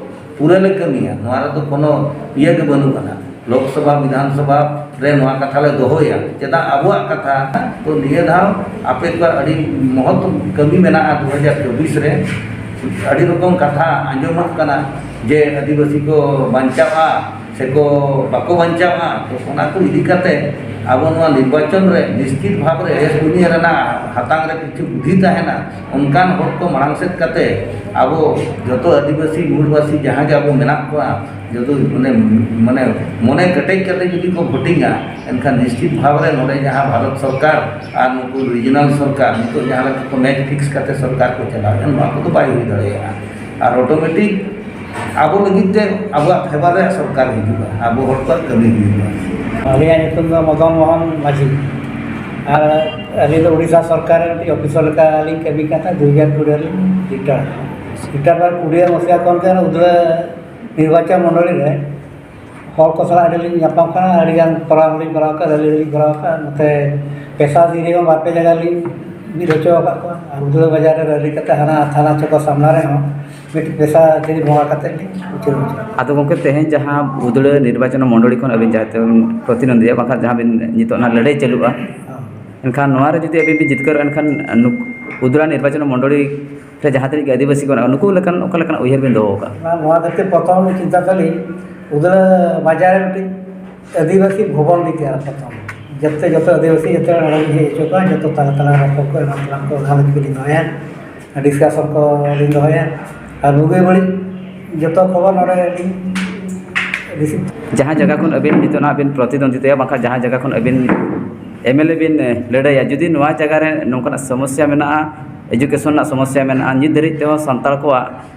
ᱯᱩᱨᱟᱹ ᱞᱮ ᱠᱟᱹᱢᱤᱭᱟ, ᱱᱚᱣᱟ ᱨᱮᱫᱚ ᱠᱳᱱᱳ ᱤᱭᱟᱹ ᱜᱮ ᱵᱟᱹᱱᱩᱜ ᱟᱱᱟ᱾ ᱞᱳᱠᱥᱚᱵᱷᱟ, ᱵᱤᱫᱷᱟᱱ ᱥᱚᱵᱷᱟ ᱨᱮ ᱱᱚᱣᱟ ᱠᱟᱛᱷᱟ ᱞᱮ ᱫᱚᱦᱚᱭᱟ, ᱪᱮᱫᱟᱜ ᱟᱵᱚᱣᱟᱜ ᱠᱟᱛᱷᱟ᱾ ᱛᱚ ᱱᱤᱭᱟᱹ ᱫᱷᱟᱣ ᱟᱯᱮ ᱠᱚᱣᱟᱜ ᱟᱹᱰᱤ ᱢᱚᱦᱚᱛ ᱠᱟᱹᱢᱤ ᱢᱮᱱᱟᱜᱼᱟ ᱫᱩ ᱦᱟᱡᱟᱨ ᱪᱚᱵᱵᱤᱥ ᱨᱮ᱾ ᱟᱹᱰᱤ ᱨᱚᱠᱚᱢ ᱠᱟᱛᱷᱟ ᱟᱸᱡᱚᱢᱚᱜ ᱠᱟᱱᱟ ᱡᱮ ᱟᱹᱫᱤᱵᱟᱹᱥᱤ ᱠᱚ ᱵᱟᱧᱪᱟᱜᱼᱟ ᱥᱮᱠᱚ ᱵᱟᱠᱚ ᱵᱟᱧᱪᱟᱜᱼᱟ᱾ ᱛᱚ ᱚᱱᱟ ᱠᱚ ᱤᱫᱤ ᱠᱟᱛᱮ ᱟᱵᱚ ᱱᱚᱣᱟ ᱱᱤᱨᱵᱟᱪᱚᱱ ᱨᱮ ᱱᱤᱥᱪᱤᱛ ᱵᱷᱟᱵᱽ ᱨᱮ ᱫᱮᱥ ᱫᱩᱱᱤᱭᱟᱹ ᱨᱮᱱᱟᱜ ᱦᱟᱛᱟᱝ ᱨᱮ ᱠᱤᱪᱷᱩ ᱵᱩᱫᱷᱤ ᱛᱟᱦᱮᱱᱟ, ᱚᱱᱠᱟᱱ ᱦᱚᱲ ᱠᱚ ᱢᱟᱲᱟᱝ ᱥᱮᱫ ᱠᱟᱛᱮ ᱟᱵᱚ ᱡᱚᱛᱚ ᱟᱹᱫᱤᱵᱟᱹᱥᱤ ᱢᱩᱞᱵᱟᱹᱥᱤ ᱡᱟᱦᱟᱸ ᱜᱮ ᱟᱵᱚ ᱢᱮᱱᱟᱜ ᱠᱚᱣᱟ, ᱡᱚᱛᱚ ᱢᱟᱱᱮ, ᱢᱟᱱᱮ ᱢᱚᱱᱮ ᱠᱮᱴᱮᱡ ᱠᱟᱛᱮ ᱡᱩᱫᱤ ᱠᱚ ᱵᱷᱳᱴᱤᱝᱟ, ᱮᱱᱠᱷᱟᱱ ᱱᱤᱥᱪᱤᱛ ᱵᱷᱟᱵᱽ ᱨᱮ ᱱᱚᱰᱮ ᱡᱟᱦᱟᱸ ᱵᱷᱟᱨᱚᱛ ᱥᱚᱨᱠᱟᱨ ᱟᱨ ᱱᱩᱠᱩ ᱨᱤᱡᱤᱱᱟᱞ ᱥᱚᱨᱠᱟᱨ ᱱᱤᱛᱚᱜ ᱡᱟᱦᱟᱸ ᱞᱮᱠᱟ ᱠᱚ ᱢᱮᱪ ᱯᱷᱤᱠᱥ ᱠᱟᱛᱮ ᱥᱚᱨᱠᱟᱨ ᱠᱚ ᱪᱟᱞᱟᱣᱮᱫᱼᱟ, ᱱᱚᱣᱟ ᱠᱚᱫᱚ ᱵᱟᱭ ᱦᱩᱭ ᱫᱟᱲᱮᱭᱟᱜᱼᱟ᱾ ᱟᱨ ᱚᱴᱳᱢᱮᱴᱤᱠ ᱟᱵᱚ ᱞᱟᱹᱜᱤᱫ ᱛᱮ ᱟᱵᱚᱣᱟᱜ ᱯᱷᱮᱵᱟᱨ ᱨᱮᱭᱟᱜ ᱥᱚᱨᱠᱟᱨ ᱦᱤᱡᱩᱜᱼᱟ, ᱟᱵᱚ ᱦᱚᱲ ᱠᱚᱣᱟᱜ ᱠᱟᱹᱢᱤ ᱦᱩᱭᱩᱜᱼᱟ᱾ ᱟᱹᱞᱤᱧᱟᱜ ᱧᱩᱛᱩᱢ ᱫᱚ ᱢᱚᱫᱚᱱ ᱢᱳᱦᱚᱱ ᱢᱟᱹᱡᱷᱤ᱾ ᱟᱨ ᱟᱹᱞᱤᱧ ᱫᱚ ᱩᱲᱤᱥᱥᱟ ᱥᱚᱨᱠᱟᱨ ᱨᱮ ᱢᱤᱫᱴᱤᱡ ᱚᱯᱷᱤᱥᱟᱨ ᱞᱮᱠᱟ ᱞᱤᱧ ᱠᱟᱹᱢᱤ ᱠᱟᱱ ᱛᱟᱦᱮᱸᱫ᱾ ᱫᱩ ᱦᱟᱡᱟᱨ ᱠᱩᱲᱤ ᱨᱮᱞᱤᱧ ᱨᱤᱴᱟᱭᱟᱨ ᱠᱟᱱᱟ᱾ ᱨᱤᱴᱟᱭᱟᱨ ᱠᱩᱲᱤ ᱢᱚᱥᱤᱦᱟ ᱠᱷᱚᱱ ᱜᱮ ᱩᱫᱽᱲᱟ ᱱᱤᱨᱵᱟᱪᱚᱱ ᱢᱚᱱᱰᱚᱞᱤ ᱨᱮ ᱦᱚᱲ ᱠᱚ ᱥᱟᱞᱟᱜ ᱟᱹᱰᱤ ᱞᱤᱧ ᱧᱟᱯᱟᱢ ᱠᱟᱱᱟ, ᱟᱹᱰᱤ ᱜᱟᱱ ᱯᱨᱳᱜᱨᱟᱢ ᱦᱚᱸᱞᱤᱧ ᱠᱚᱨᱟᱣ ᱠᱟᱜᱼᱟ, ᱨᱮᱞᱤ ᱦᱚᱸᱞᱤᱧ ᱠᱚᱨᱟᱣ ᱠᱟᱜᱼᱟ᱾ ᱱᱚᱛᱮ ᱯᱮᱥᱟ ᱫᱤᱱ ᱨᱮᱦᱚᱸ ᱵᱟᱨ ᱯᱮ ᱡᱟᱭᱜᱟ ᱞᱤᱧ ᱵᱤᱨ ᱦᱚᱪᱚ ᱟᱠᱟᱫ ᱠᱚᱣᱟ᱾ ᱟᱨ ᱩᱫᱽᱲᱟ ᱵᱟᱡᱟᱨ ᱨᱮ ᱨᱮᱞᱤ ᱠᱟᱛᱮ ᱦᱟᱱᱟ ᱛᱷᱟᱱᱟ ᱪᱚᱠᱚ ᱥᱟᱢᱱᱟ ᱨᱮᱦᱚᱸ ᱢᱤᱫ ᱯᱮᱥᱟ ᱫᱤᱱ ᱵᱚᱸᱜᱟ ᱠᱟᱛᱮ ᱞᱤᱧ ᱩᱪᱟᱹᱲ ᱦᱚᱪᱚ ᱠᱟᱜᱼᱟ᱾ ᱟᱫᱚ ᱜᱚᱢᱠᱮ, ᱛᱮᱦᱮᱧ ᱡᱟᱦᱟᱸ ᱩᱫᱽᱲᱟ ᱱᱤᱨᱵᱟᱪᱚᱱ ᱢᱚᱱᱰᱚᱞᱤ ᱠᱷᱚᱱ ᱟᱹᱵᱤᱱ ᱡᱟᱦᱟᱸ ᱛᱮᱵᱤᱱ ᱯᱨᱚᱛᱤᱱᱚᱱᱫᱤᱭᱟ, ᱵᱟᱝᱠᱷᱟᱱ ᱡᱟᱦᱟᱸ ᱵᱤᱱ ᱱᱤᱛᱚᱜ ᱱᱟᱜ ᱞᱟᱹᱲᱦᱟᱹᱭ ᱪᱟᱹᱞᱩᱜᱼᱟ, ᱮᱱᱠᱷᱟᱱ ᱱᱚᱣᱟ ᱨᱮ ᱡᱩᱫᱤ ᱟᱹᱵᱤᱱ ᱵᱤᱱ ᱡᱤᱛᱠᱟᱹᱨᱚᱜᱼᱟ, ᱮᱱᱠᱷᱟᱱ ᱱᱩᱠ-, ᱩᱫᱽᱲᱟ ᱱᱤᱨᱵᱟᱪᱚᱱ ᱢᱚᱱᱰᱚᱞᱤ ᱨᱮ ᱡᱟᱦᱟᱸ ᱛᱤᱱᱟᱹᱜ ᱜᱮ ᱟᱹᱫᱤᱵᱟᱹᱥᱤ ᱠᱚ ᱢᱮᱱᱟᱜ ᱠᱚᱣᱟ, ᱱᱩᱠᱩ ᱞᱮᱠᱟᱱ, ᱚᱠᱟ ᱞᱮᱠᱟᱱᱟᱜ ᱩᱭᱦᱟᱹᱨ ᱵᱤᱱ ᱫᱚᱦᱚ ᱟᱠᱟᱫᱼᱟ? ᱚᱱᱟ, ᱱᱚᱣᱟ ᱠᱷᱟᱹᱛᱤᱨ ᱯᱨᱚᱛᱷᱚᱢ ᱪᱤᱱᱛᱟ ᱛᱟᱹᱞᱤᱧ, ᱩᱫᱽᱲᱟ ᱵᱟᱡᱟᱨ ᱨᱮ ᱢᱤᱫᱴᱤᱡ ᱟᱹᱫᱤᱵᱟᱹᱥᱤ ᱵᱷᱚᱵᱚᱱ ᱞᱤᱧ ᱛᱮᱭᱟᱨᱟ ᱯᱨᱚᱛᱷᱚᱢ᱾ ᱡᱚᱛᱚ, ᱡᱚᱛᱚ ᱟᱹᱫᱤᱵᱟᱹᱥᱤ ᱡᱚᱛᱚ ᱱᱚᱰᱮ ᱞᱤᱧ ᱦᱮᱡ ᱦᱚᱪᱚ ᱠᱚᱣᱟ, ᱡᱚᱛᱚ ᱛᱟᱞᱟ ᱛᱟᱞᱟ ᱨᱚᱯᱚᱲ ᱠᱚ, ᱮᱢᱟᱱ ᱛᱮᱢᱟᱱ ᱠᱚ ᱜᱟᱞᱚᱪ ᱠᱚᱞᱤᱧ ᱫᱚᱦᱚᱭᱟ, ᱰᱤᱥᱠᱟᱥᱚᱱ ᱠᱚᱞᱤᱧ ᱫᱚᱦᱚᱭᱟ᱾ ᱟᱨ ᱵᱩᱜᱤ ᱵᱟᱹᱲᱤᱡ ᱡᱚᱛᱚ ᱠᱷᱚᱵᱚᱨ ᱱᱚᱰᱮ ᱞᱤᱧ ᱨᱤᱥᱤᱵᱷ᱾ ᱡᱟᱦᱟᱸ ᱡᱟᱭᱜᱟ ᱠᱷᱚᱱ ᱟᱹᱵᱤᱱ ᱱᱤᱛᱚᱜ ᱱᱟᱦᱟᱜ ᱵᱤᱱ ᱯᱨᱚᱛᱤᱫᱚᱱᱫᱤᱛᱟᱭᱟ, ᱵᱟᱝᱠᱷᱟᱱ ᱡᱟᱦᱟᱸ ᱡᱟᱭᱜᱟ ᱠᱷᱚᱱ ᱟᱹᱵᱤᱱ ᱮᱢ ᱮᱞ ᱮ ᱵᱤᱱ, ᱮ, ᱞᱟᱹᱲᱦᱟᱹᱭᱟ, ᱡᱩᱫᱤ ᱱᱚᱣᱟ ᱡᱟᱭᱜᱟ ᱨᱮ ᱱᱚᱝᱠᱟᱱᱟᱜ ᱥᱚᱢᱚᱥᱥᱟ ᱢᱮᱱᱟᱜᱼᱟ, ᱮᱰᱩᱠᱮᱥᱚᱱ ᱨᱮᱱᱟᱜ ᱥᱚᱢᱚᱥᱥᱟ ᱢᱮᱱᱟᱜᱼᱟ, ᱱᱤᱛ ᱫᱷᱟᱹᱨᱤᱡ ᱛᱮᱦᱚᱸ ᱥᱟᱱᱛᱟᱲ ᱠᱚᱣᱟᱜ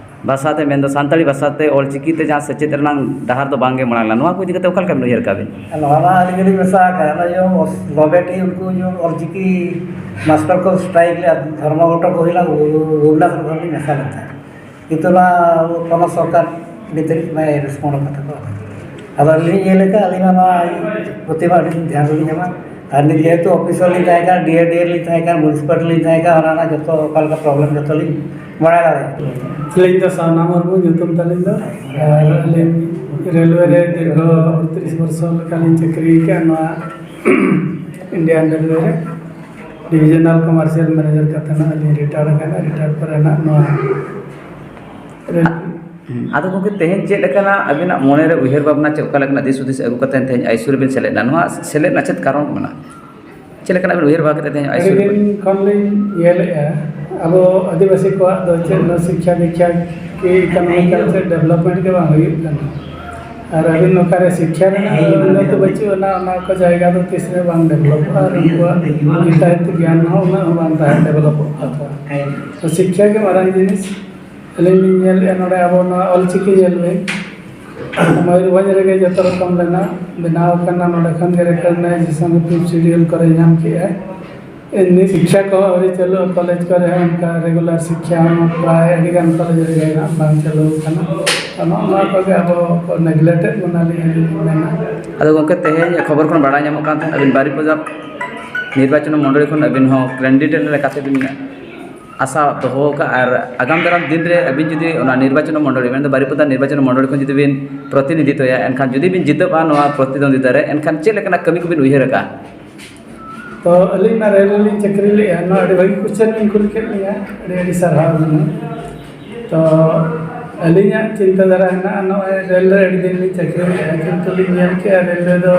ᱵᱷᱟᱥᱟ ᱛᱮ, ᱢᱮᱱᱫᱚ ᱥᱟᱱᱛᱟᱲᱤ ᱵᱷᱟᱥᱟ ᱛᱮ ᱚᱞ ᱪᱤᱠᱤ ᱛᱮ ᱡᱟᱦᱟᱸ ᱥᱮᱪᱮᱫ ᱨᱮᱱᱟᱜ ᱰᱟᱦᱟᱨ ᱫᱚ ᱵᱟᱝ ᱜᱮ ᱢᱟᱲᱟᱝ ᱞᱮᱱᱟ, ᱱᱚᱣᱟ ᱠᱚ ᱤᱫᱤ ᱠᱟᱛᱮ ᱚᱠᱟ ᱞᱮᱠᱟ ᱵᱤᱱ ᱩᱭᱦᱟᱹᱨ ᱠᱟᱜᱼᱟ ᱵᱤᱱ? ᱱᱚᱣᱟ ᱢᱟ ᱟᱹᱞᱤᱧ ᱦᱚᱸᱞᱤᱧ ᱢᱮᱥᱟ ᱟᱠᱟᱱᱟ, ᱚᱱᱟ ᱡᱮᱢᱚᱱ ᱞᱚᱵᱮᱴᱤ ᱩᱱᱠᱩ ᱡᱮᱢᱚᱱ ᱚᱞ ᱪᱤᱠᱤ ᱢᱟᱥᱴᱟᱨ ᱠᱚ ᱥᱴᱨᱟᱭᱤᱠ ᱞᱮᱫᱼᱟ, ᱫᱷᱚᱨᱢᱚᱜᱷᱚᱴᱚ ᱠᱚ ᱦᱩᱭ ᱞᱮᱱᱟ, ᱜᱳᱵᱤᱱᱫᱟᱥ ᱨᱮᱦᱚᱸ ᱞᱤᱧ ᱢᱮᱥᱟ ᱞᱮᱱ ᱛᱟᱦᱮᱸᱫ᱾ ᱠᱤᱱᱛᱩ ᱚᱱᱟ ᱯᱚᱱᱚᱛ ᱥᱚᱨᱠᱟᱨ ᱱᱤᱛ ᱫᱷᱟᱹᱵᱤᱡ ᱵᱟᱭ ᱨᱮᱥᱯᱚᱱᱰ ᱟᱠᱟᱫ ᱛᱟᱠᱚᱣᱟ᱾ ᱟᱫᱚ ᱟᱹᱞᱤᱧ ᱞᱤᱧ ᱧᱮᱞ ᱟᱠᱟᱫ, ᱟᱹᱞᱤᱧ ᱢᱟ ᱱᱚᱣᱟ ᱯᱨᱚᱛᱤ ᱢᱟ ᱟᱹᱰᱤ ᱫᱷᱮᱭᱟᱱ ᱨᱮᱞᱤᱧ ᱮᱢᱟ᱾ ᱟᱨ ᱱᱤᱛ ᱡᱮᱦᱮᱛᱩ ᱚᱯᱷᱤᱥᱟᱨ ᱞᱤᱧ ᱛᱟᱦᱮᱸ ᱠᱟᱱᱟ, ᱰᱤ ᱮ ᱰᱤ ᱮ ᱞᱤᱧ ᱛᱟᱦᱮᱸ ᱠᱟᱱᱟ, ᱢᱩᱱᱤᱥᱤᱯᱟᱞᱤᱴᱤ ᱞᱤᱧ ᱛᱟᱦᱮᱸ ᱠᱟᱱᱟ, ᱚᱱᱟ ᱨᱮᱱᱟᱜ ᱡᱚᱛᱚ ᱚᱠᱟ ᱞᱮᱠᱟ ᱯᱨᱚᱵᱞᱮᱢ ᱡᱚᱛᱚ ᱞᱤᱧ ᱵᱟᱲᱟᱭ ᱫᱟᱲᱮᱭᱟᱜᱼᱟ᱾ ᱟᱹᱞᱤᱧ ᱫᱚ ᱥᱟᱣᱱᱟ ᱢᱩᱨᱢᱩ ᱧᱩᱛᱩᱢ ᱛᱟᱹᱞᱤᱧ ᱫᱚ, ᱟᱨ ᱟᱹᱞᱤᱧ ᱨᱮᱞᱣᱮ ᱨᱮ ᱫᱤᱨᱜᱷᱚ ᱟᱴᱛᱨᱤᱥ ᱵᱚᱨᱥᱚ ᱞᱮᱠᱟᱞᱤᱧ ᱪᱟᱹᱠᱨᱤ ᱟᱠᱟᱫᱼᱟ ᱱᱚᱣᱟ ᱤᱱᱰᱤᱭᱟᱱ ᱨᱮᱞᱣᱮ ᱨᱮ᱾ ᱰᱤᱵᱷᱤᱡᱚᱱᱟᱞ ᱠᱚᱢᱟᱨᱥᱤᱭᱟᱞ ᱢᱮᱱᱮᱡᱟᱨ ᱠᱟᱛᱮ ᱱᱟᱜ ᱞᱤᱧ ᱨᱤᱴᱟᱭᱟᱨ ᱟᱠᱟᱱᱟ᱾ ᱨᱤᱴᱟᱭᱟᱨ ᱯᱚᱨᱮ ᱱᱟᱜ ᱱᱚᱣᱟ ᱨᱮ ᱦᱩᱸ᱾ ᱟᱫᱚ ᱜᱚᱢᱠᱮ, ᱛᱮᱦᱮᱧ ᱪᱮᱫ ᱞᱮᱠᱟᱱᱟᱜ ᱟᱹᱵᱤᱱᱟᱜ ᱢᱚᱱᱮᱨᱮ ᱩᱭᱦᱟᱹᱨ ᱵᱷᱟᱵᱽᱱᱟ, ᱪᱮᱫ ᱚᱠᱟ ᱞᱮᱠᱟᱱᱟᱜ ᱫᱤᱥ ᱦᱩᱫᱤᱥ ᱟᱹᱜᱩ ᱠᱟᱛᱮ ᱛᱮᱦᱮᱧ ᱟᱭᱥᱩ ᱨᱮᱵᱤᱱ ᱥᱮᱞᱮᱫ ᱮᱱᱟ? ᱱᱚᱣᱟ ᱥᱮᱞᱮᱫ ᱨᱮᱱᱟᱜ ᱪᱮᱫ ᱠᱟᱨᱚᱱ ᱠᱚ ᱢᱮᱱᱟᱜᱼᱟ? ᱪᱮᱫ ᱞᱮᱠᱟᱱᱟᱜ ᱵᱤᱱ ᱩᱭᱦᱟᱹᱨ ᱵᱷᱟᱵᱽᱱᱟ ᱠᱟᱛᱮ ᱛᱮᱦᱮᱧ ᱟᱭᱥᱩ ᱟᱹᱰᱤ ᱨᱮᱵᱤᱱ ᱫᱤᱱ ᱠᱷᱚᱱ ᱞᱤᱧ ᱧᱮᱞᱮᱫᱼᱟ, ᱟᱵᱚ ᱟᱹᱫᱤᱵᱟᱹᱥᱤ ᱠᱚᱣᱟᱜ ᱫᱚ ᱪᱮᱫ ᱱᱚᱣᱟ ᱥᱤᱠᱠᱷᱟ ᱫᱤᱠᱠᱷᱟ ᱠᱤ ᱤᱠᱳᱱᱚᱢᱤᱠᱟᱞ ᱥᱮ ᱰᱮᱵᱷᱞᱚᱯᱢᱮᱱᱴ ᱜᱮ ᱵᱟᱝ ᱦᱩᱭᱩᱜ ᱠᱟᱱᱟ᱾ ᱟᱨ ᱟᱹᱵᱤᱱ ᱚᱠᱟᱨᱮ ᱥᱤᱠᱠᱷᱟ ᱨᱮᱱᱟᱜ ᱩᱱᱱᱚᱛᱤ ᱵᱟᱹᱪᱩᱜ ᱟᱱᱟ, ᱚᱱᱟ ᱠᱚ ᱡᱟᱭᱜᱟ ᱫᱚ ᱛᱤᱥ ᱨᱮ ᱵᱟᱝ ᱰᱮᱵᱷᱞᱚᱯᱚᱜᱼᱟ᱾ ᱟᱨ ᱩᱱᱠᱩᱣᱟᱜ ᱦᱤᱛᱟᱭᱤᱛ ᱜᱮᱭᱟᱱ ᱦᱚᱸ ᱩᱱᱟᱹᱜ ᱦᱚᱸ ᱵᱟᱝ ᱛᱟᱦᱮᱱ ᱰᱮᱵᱷᱞᱚᱯᱚᱜ ᱛᱟᱠᱚᱣᱟ᱾ ᱛᱚ ᱥᱤᱠᱠᱷᱟ ᱜᱮ ᱢᱟᱨᱟᱝ ᱡᱤᱱᱤᱥ᱾ ᱟᱹᱞᱤᱧ ᱞᱤᱧ ᱧᱮᱞᱮᱫᱼᱟ ᱱᱚᱰᱮ ᱟᱵᱚ ᱱᱚᱣᱟ ᱚᱞᱪᱤᱠᱤ ᱧᱮᱞ ᱵᱤᱱ, ᱢᱚᱭᱩᱨᱵᱷᱚᱸᱡᱽ ᱨᱮᱜᱮ ᱡᱚᱛᱚ ᱨᱚᱠᱚᱢ ᱨᱮᱱᱟᱜ ᱵᱮᱱᱟᱣ ᱟᱠᱟᱱᱟ, ᱱᱚᱰᱮ ᱠᱷᱚᱱ ᱜᱮ ᱨᱮᱠᱚᱜᱱᱟᱭᱡᱮᱥᱚᱱ ᱯᱷᱤᱯᱛᱷ ᱥᱤᱰᱤᱭᱩᱞ ᱠᱚᱨᱮ ᱧᱟᱢ ᱠᱮᱜᱼᱟ᱾ ᱮᱢᱱᱤ ᱥᱤᱠᱠᱷᱟ ᱠᱚᱦᱚᱸ ᱟᱹᱣᱨᱤ ᱪᱟᱹᱞᱩᱜᱼᱟ, ᱠᱚᱞᱮᱡᱽ ᱠᱚᱨᱮ ᱦᱚᱸ ᱚᱱᱠᱟ ᱨᱮᱜᱩᱞᱟᱨ ᱥᱤᱠᱠᱷᱟ ᱦᱚᱸ ᱯᱨᱟᱭ ᱟᱹᱰᱤ ᱜᱟᱱ ᱠᱚᱞᱮᱡᱽ ᱨᱮᱜᱮ ᱱᱟᱜ ᱵᱟᱝ ᱪᱟᱹᱞᱩ ᱟᱠᱟᱱᱟ᱾ ᱛᱚ ᱱᱚᱜᱼᱚ ᱱᱚᱣᱟ ᱠᱚᱜᱮ ᱟᱵᱚ ᱠᱚ ᱱᱮᱜᱽᱞᱮᱠᱴᱮᱰ ᱵᱚᱱᱟ ᱞᱤᱧ ᱟᱹᱞᱤᱧ ᱞᱤᱧ ᱢᱮᱱᱟ᱾ ᱟᱫᱚ ᱜᱚᱢᱠᱮ, ᱛᱮᱦᱮᱧ ᱠᱷᱚᱵᱚᱨ ᱠᱷᱚᱱ ᱵᱟᱲᱟᱭ ᱧᱟᱢᱚᱜ ᱠᱟᱱ ᱛᱟᱦᱮᱸᱫ ᱟᱹᱵᱤᱱ ᱵᱟᱨᱤᱯᱚᱫᱟ ᱱᱤᱨᱵᱟᱪᱚᱱ ᱢᱚᱱᱰᱚᱞᱤ ᱠᱷᱚᱱ ᱟᱹᱵᱤᱱ ᱦᱚᱸ ᱠᱮᱱᱰᱤᱰᱮᱴ ᱞᱮᱠᱟᱛᱮ ᱵᱤᱱ ᱟᱥᱟ ᱫᱚᱦᱚ ᱟᱠᱟᱫᱼᱟ, ᱟᱨ ᱟᱜᱟᱢ ᱫᱟᱨᱟᱢ ᱫᱤᱱ ᱨᱮ ᱟᱹᱵᱤᱱ ᱡᱩᱫᱤ ᱚᱱᱟ ᱱᱤᱨᱵᱟᱪᱚᱱ ᱢᱚᱱᱰᱚᱞᱤ, ᱢᱮᱱᱫᱚ ᱵᱟᱨᱤᱯᱚᱫᱟ ᱱᱤᱨᱵᱟᱪᱚᱱ ᱢᱚᱱᱰᱚᱞᱤ ᱠᱷᱚᱱ ᱡᱩᱫᱤ ᱵᱤᱱ ᱯᱨᱚᱛᱤᱱᱤᱫᱷᱤᱛᱚᱭᱟ, ᱮᱱᱠᱷᱟᱱ ᱡᱩᱫᱤ ᱵᱤᱱ ᱡᱤᱛᱟᱹᱜᱼᱟ ᱱᱚᱣᱟ ᱯᱨᱚᱛᱤᱫᱣᱚᱱᱫᱤᱛᱟ ᱨᱮ, ᱮᱱᱠᱷᱟᱱ ᱪᱮᱫ ᱞᱮᱠᱟᱱᱟᱜ ᱠᱟᱹᱢᱤ ᱠᱚᱵᱤᱱ ᱩᱭᱦᱟᱹᱨ ᱟᱠᱟᱫᱼᱟ? ᱛᱚ ᱟᱹᱞᱤᱧ ᱢᱟ ᱨᱮᱞ ᱨᱮᱞᱤᱧ ᱪᱟᱹᱠᱨᱤ ᱞᱮᱫᱼᱟ, ᱱᱚᱣᱟ ᱟᱹᱰᱤ ᱵᱷᱟᱹᱜᱤ ᱠᱚᱥᱪᱮᱱ ᱵᱤᱱ ᱠᱩᱞᱤ ᱠᱮᱫ ᱞᱤᱧᱟ, ᱟᱹᱰᱤ ᱟᱹᱰᱤ ᱥᱟᱨᱦᱟᱣ ᱟᱹᱵᱤᱱ ᱦᱚᱸ᱾ ᱛᱚ ᱟᱹᱞᱤᱧᱟᱜ ᱪᱤᱱᱛᱟᱹ ᱫᱷᱟᱨᱟ ᱦᱮᱱᱟᱜᱼᱟ, ᱱᱚᱜᱼᱚᱭ ᱨᱮᱞ ᱨᱮ ᱟᱹᱰᱤ ᱫᱤᱱ ᱞᱤᱧ ᱪᱟᱹᱠᱨᱤ ᱞᱮᱫᱼᱟ, ᱠᱤᱱᱛᱩ ᱞᱤᱧ ᱧᱮᱞ ᱠᱮᱫᱼᱟ ᱨᱮᱞ ᱨᱮᱫᱚ